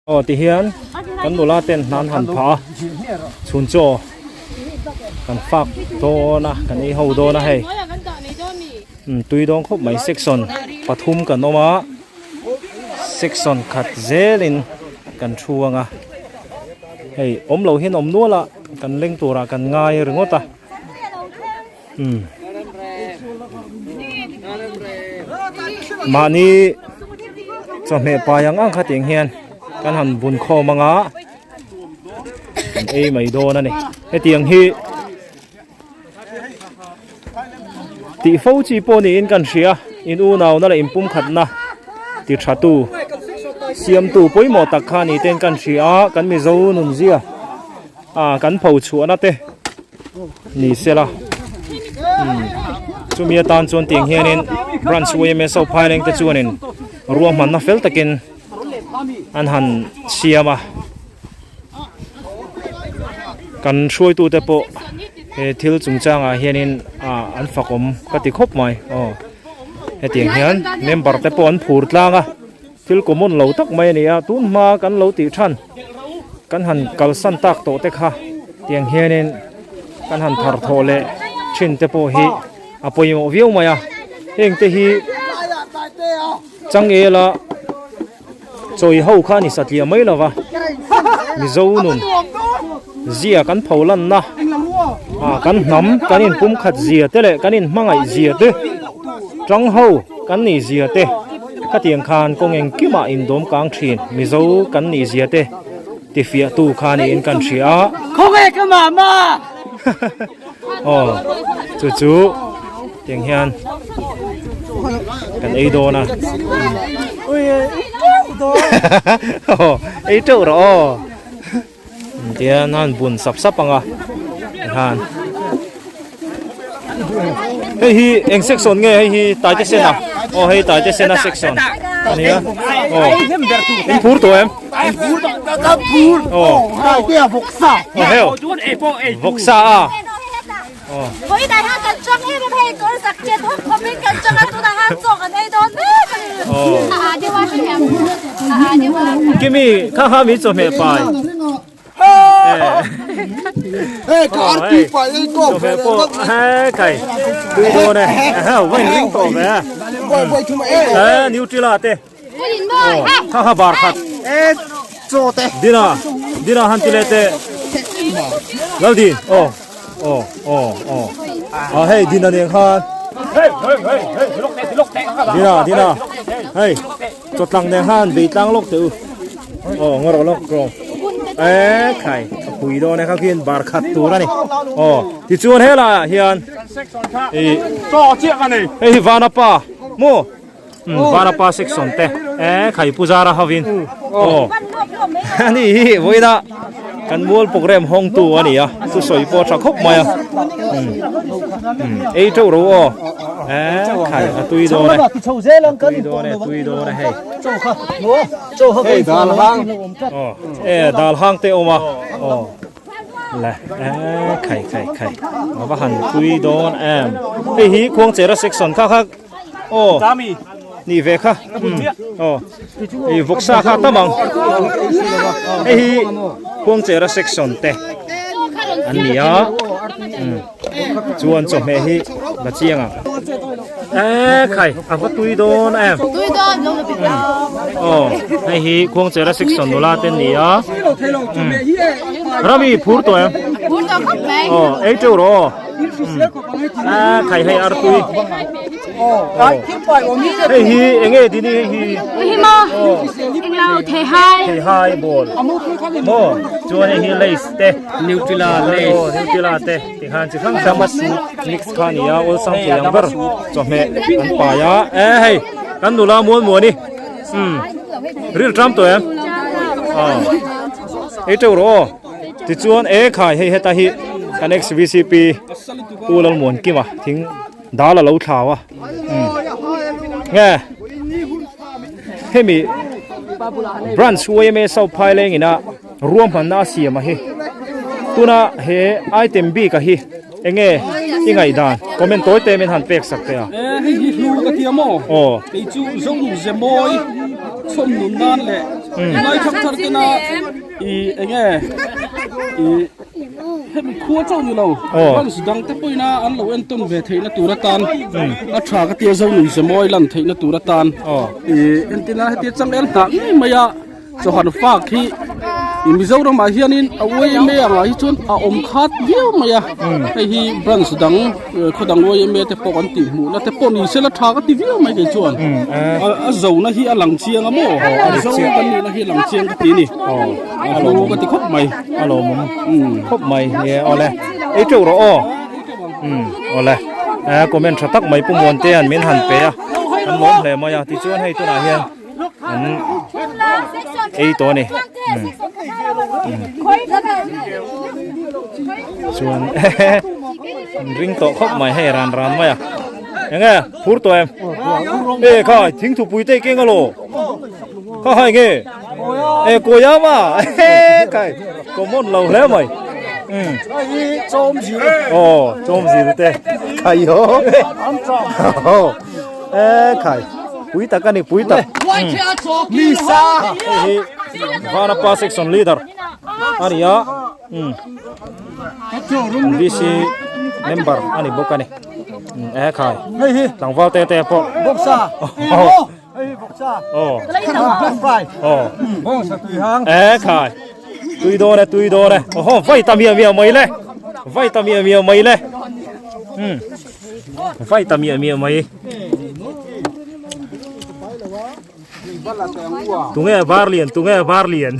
Aw ti hian kan nula ten hna an han phah a, chhun chaw kan fak dawn a, kan ei ho dawn a hei. Umm tui dawn khawp mai section pathum kan awm a, section khat zelin kan thu ang a, hei awm lo hian awm nual a, kan leng turah kan ngai ringawt a. Umm mahni chawhmeh pai ang ang kha tiang hian kan han bun khawm anga kan ei mai dawn a ni hetiang hi tih fo chi pawh niin kan hria in unauna leh inpumkhatna ti tha tu siamtu pawimawh tak kha ni ten kan hria kan mizo nunzia ah kan pho chhuahna te ni sela umm chumi atan chuan tiang hianin branch yma so phaileng te chuanin ruahmanna fel takin an han siam a kan hruaitute pawh he thil chungchangah hianin ah an fakawm ka ti khawp mai aw hetiang hian member te pawh an phur tlang a. Thil common lo tak mai a ni a, tun hma kan lo tih than kan han kalsan tak tawh te kha tiang hianin kan han thar thawh leh thin te pawh hi a pawimawh viau mai a, heng te hi changela chawi ho kha a ni satliah mai lova Mizo nun zia kan pho lanna ah kan hnam kan inpumkhat zia te leh kan inhmangaih zia te tang ho kan nih zia te khatiang khan kawng engkimah indawm kang thin Mizo kan nih zia te tifiah tu kha niin kan hria a. Khawnge ka mama? Aw chu chu tiang hian kan ei dawn a. Aw ei teuh rawh aw. Tian a han bun sap sap ang a tikhan hei hi eng section nge hei hi taite sen a aw hei taite sen a section a nia aw in phur tawh em aw aw heo vawksa a. Kimi kha kha mi chawhmeh pai chawhmeh pawh he kai tui dawn e vain ring tawh ve e nutella te kha kha bar khat dina dina han ti leh teh Laldin aw aw aw aw a hei dina nen khan dina dina hei chawtlang nen khan bei tlang lawk teh u aw ngaw rawh lawk rawh e khai a pui dawn e kha khian bar khat tur a ni aw tichuan helaiah hian ih hei hi vanapa maw. Varapa section te eh khai puzara hovin aw ani hi vawiina kan mual program hawng tu a ni a thusawi pawh a tha khawp mai a ei teuh ro aw eh khai a tui dawn e tui dawn e tui dawn e hei hei dal hang aw eh dal hang te awm a aw le eh khai khai khai a va han tui dawn em hei hi khuangchera section kha kha Aw nih ve kha aw ih vawksa kha tam ang hei hi khuangchera section te an ni a chuan chawhmeh hi la chiang ang e khai a va tui dawn em aw hei hi khuangchera section nula te an ni a rami phur tawh em aw ei teuh rawh aw. A khai hei artui hei hi enge dini hei hi hi mo englo thei hai thei hai ball mo chuan hei hi lace te nutella lace oh nutella te ti khan chi hrang hrang mix kha ni a awlsam thei ang ber chawhmeh an pai a e hei kan nula mual muani um ril tram tawh em ei teuh rawh aw. Tichuan e khai hei heta hi kan ex VCP Pu Lalmuankima thing dal a lo thlau a umm nge hemi branch yma South Phaileng ina ruahmanna a siam a hi tuna he item bik a hi enge i ngaihdan comment tawi te min han pek sak teh a. E hei hi hlu ka ti a maw? Aw. Kei chu Zonun Zemawi chhawm nun nan leh. Tunlai thangthar tena i enge i hemi khua chauh ni lo branch dang te pawhin a an lo entawn ve theihna tur atan a tha ka tia zo nun zemawi lan theihna tur atan i entina hetia changel hnah ngei mai a. Chawhan fak hi i Mizoram ah hianin a YMA angah hi chuan a awm khat viau mai a hei hi branch dang khaw dang YMA te pawh kan tih hmuhna te pawh ni sela tha ka ti viau mai kei chuan a zona hi a lang chiang a maw a zo kan nihna hi a lang chiang ka ti a ni a hlu ka ti khawp mai a lawmawm khawp mai nge awle ei teuh rawh aw awle comment tha tak mai Pu Muantea'n min han pe a an lawm hle mai a tichuan hei tunah hian. an ei tawh a ni chuan an ring tawh khawp mai hei ran ran mai a eng nge phur tawh em e khai thingthupui te keng alo kha hai nge e kawi ama khai common lo hle mai aw chawm zir te khai ho e khai pui tak ani pui tak mi sa hei hi vanapa section leader ani a um bc member ani bawk ani e khai hei hi tlangval te te pawh bawksa oh hei hi bawksa oh black fry oh bawksa tui hang e khai tui dawn e tui dawn e oho vai ta mia mia mai le vai ta mia mia mai le um vai ta mia mia mai tunge var lian tunge var lian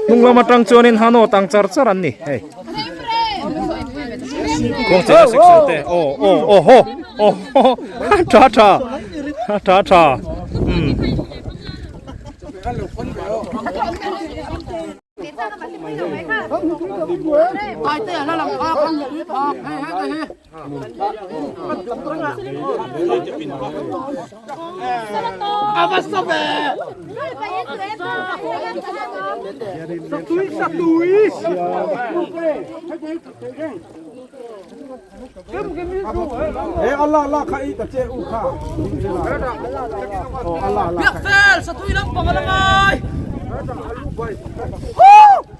hnung lam atang chuanin hano tang char char an ni hei kawng chei section te aw aw aw ho aw ho tha tha tha tha um Biak fel satui lampang a la ngai.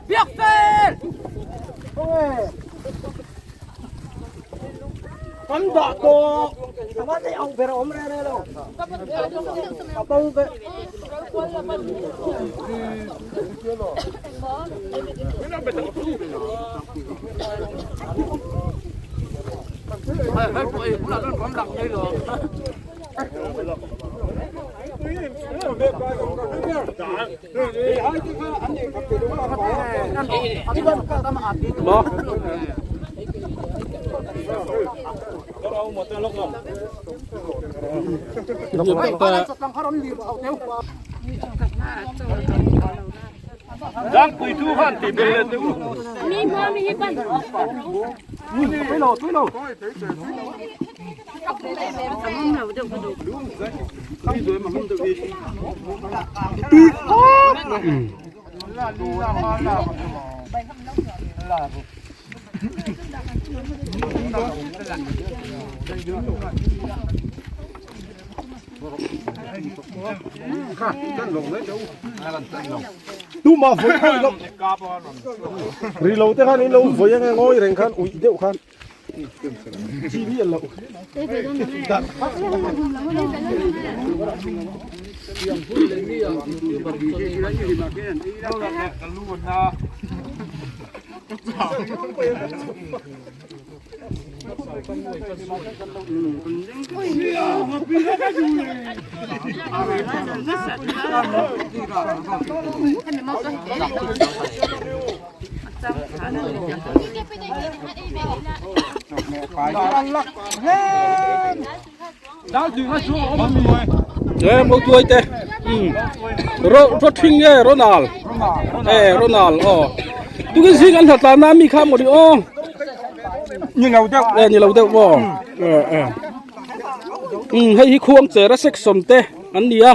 Biak fel. Kan dah tawh. Ama te ang ber awm re re lo. A bo ve. Tuma vawi khan lo ri lo te khan in lo vawi ange ngawi reng khan uih deuh khan chi mi an lo Nge mo tuai te ro ro thing nge Ronald e Ronald aw tukin zing an hlatla na mi kha maw ni aw ni lo deuh e ni lo deuh maw e e um hei hi khuang chera section te an ni a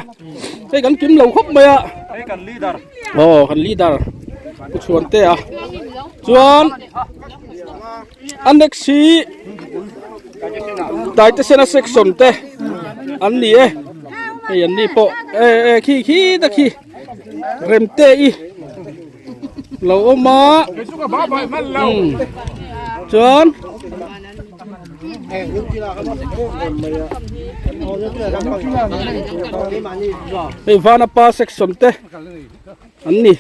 hei kan kim lo khawp mai a hei kan leader aw kan leader pu chhuan te a chuan a next hi. Taitesena section te an ni e hei an ni pawh e e khi khi ta khi remte i lo awm a umm chuan hei vanapa section te an ni.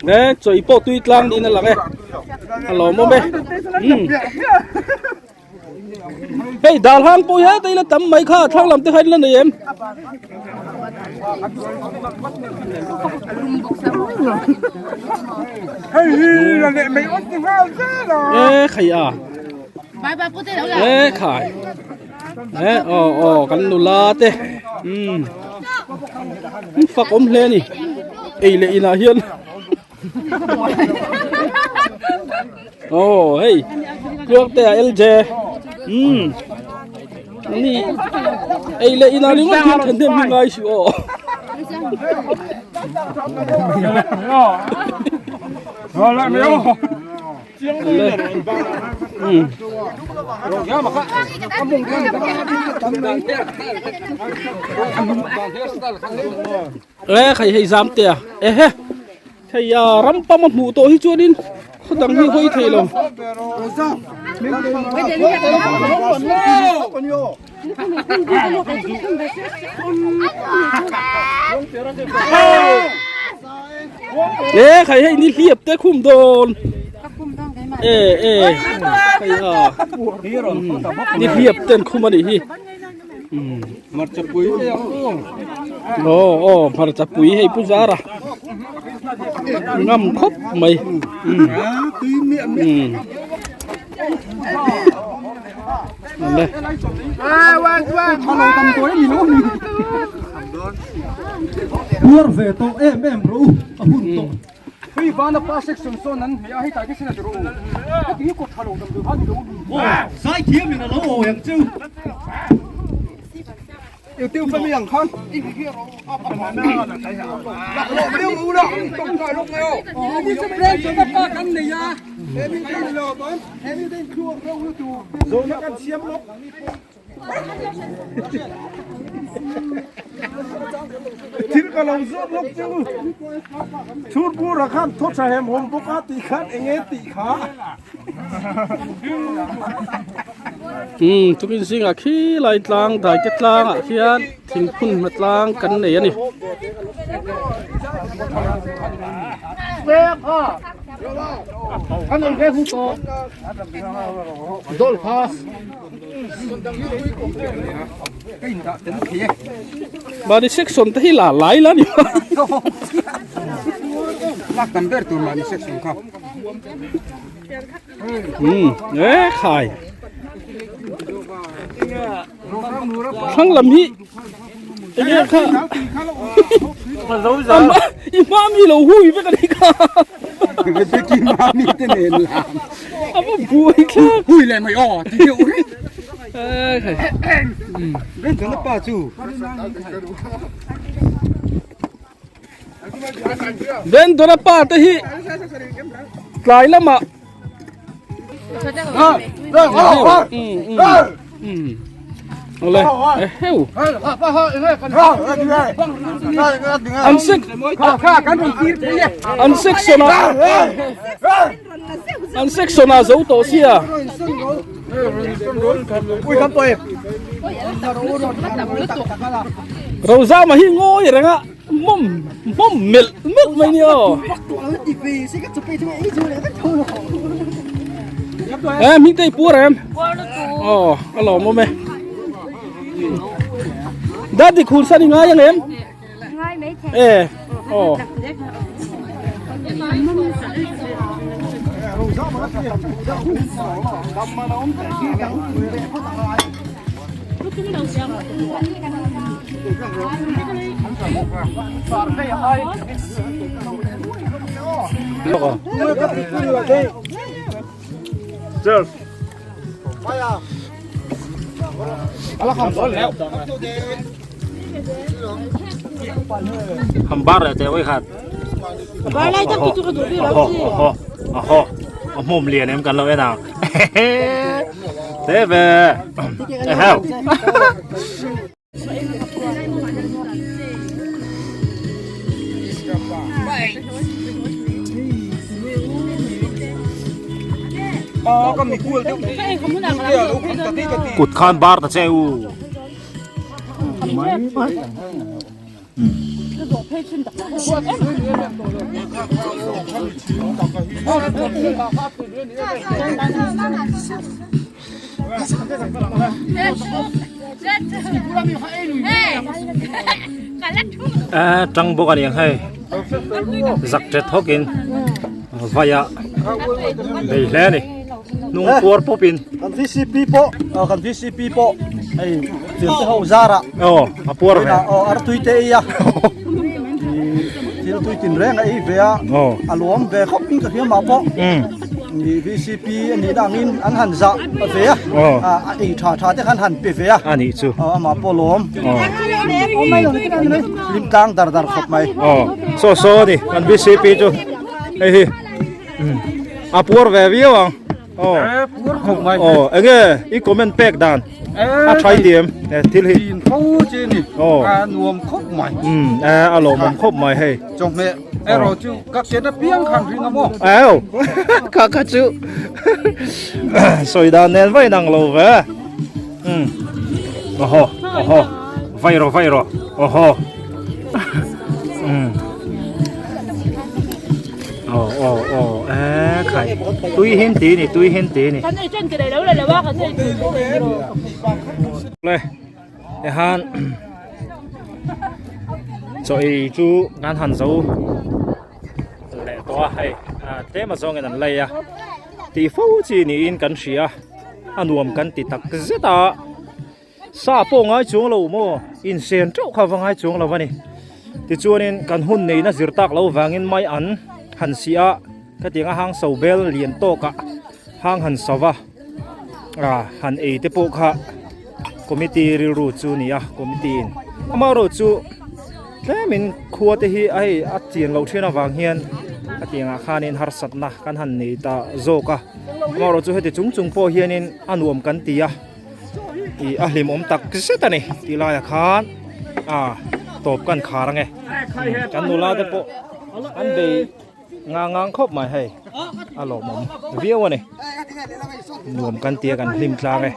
E chawi pawh tui tlang niin a lang e a lawmawm e hei dal hang pawh hi heta ila tam mai kha thlang lam te kha in la nei em e khai a e khai e aw aw kan nula te um fak awm hle ani ei leh inah hian Oh hei tluang te a LJ um ani ei leh ina ringawt hian thahnem hi ngai suh aw E khai hei zam te a ehe hei a ram pam a hmuh tawh hi chuanin khaw dang hi hawi thei lo. E khai hei ni hliap te khum dawn e e hei a ni hliap ten khum a nih hi. Hmarchapui aw aw hmarchapui hei pu zara ngam khawp mai Puar ve tawh em em rawh u a hun tawh. Hei vana pa section sawn an hmeh a hei tai te sin a ti rawh u. Heti hi kawt tha lo damdawi kha ni lo u. Zaithiam in a lo awi ang cheu. Yêu tiêu phân miệng khan. Zawhna kan siam lawk. Thil ka lo zawt lawk chu Chhunpura khan thaw tha hem hawm bawk a tih khan eng nge tih kha. Umm tukin zingah khi lai tlang daite tlangah khian thingphun hma tlang kan nei a ni. Mahni section te hi la lai la ni um e khai thlang lam hi enge kha i hma mi lo hui vek ani kha a va buai thlak Hui leh mai aw ti deuh reng. E khai Rinchana pa chu. Vendora pa te hi tlai lamah Ole eheu an sek an section a an section a zo tawh sia Rozama hi ngawi reng a mawm mawm melh melh mai nia aw e hming te i puar em aw a lawmawm e. Dadi khur san i ngai ang em? Ngai mai thei. E aw. Hambar leh teh oi khat. Aho aho aho a hmawm lian em kan lo en ang. Te ve. Eheu. Kut khan bar ta che u. A tang bawk a ni ang hei zak tet hawk in vai a bei hle a ni hnung puar pawp in kan vcp pawh kan vcp pawh hei thil te ho zar ah aw a puar ve aw artui te ei a thil tui tin reng a ei ve a a luam ve khawp in ka hria mah pawh Ni VCP a nih dangin an han zah ve a, a ei tha tha te khan han pe ve a. A nih chu. Amah pawh lawm. Hlim tlang dar dar khawp mai. Aw, saw saw a ni kan VCP chu hei hi a puar ve viau ang. Aw, puar khawp mai. Aw, enge i comment pek dan a tha i ti em thil hi. Tin fo che ni. Aw. A nuam khawp mai. A lawmawm khawp mai hei. Chawhmeh. Erawh chu ka ken apiang khan ring a maw? Au, kha kha chu sawi dan nen vai nang lo ve. Um. Oho, oho. Vai ro, vai ro. Oho. Um. Oh, oh, oh. Eh, khai. Tui hin ti ni, tui hin ti ni. Kan ei chen ke lo le le wa kan ei. Le. Tihan chaw ei chu kan han zo leh tawh a hei tlem a zawngin an lei a tih fo chi niin kan hria a nuam kan ti tak zet a sa pawh ngai chuang lo maw insen teuh kha va ngai chuang lo a ni tichuanin kan hun neihna zir tak loh vangin mai an han si a khatiang a hang so bel lian tawk ah hang han so va. ah han ei te pawh kha committee rilru chu a ni a committee in amaherawh chu tlemin khua te hi a hei a chian loh thin avang hian a tiangah khanin harsatna kan han nei ta zawk a amaherawh chu heti chung chung pawh hianin a nuam kan ti a ih a hlimawm tak zet a ni tih laiah khan ah tawp kan khar ange kan nula te pawh an bei. Ngang ngang khawp mai hei a lawmawm viau a ni nuam kan tia kan hlim tlang e.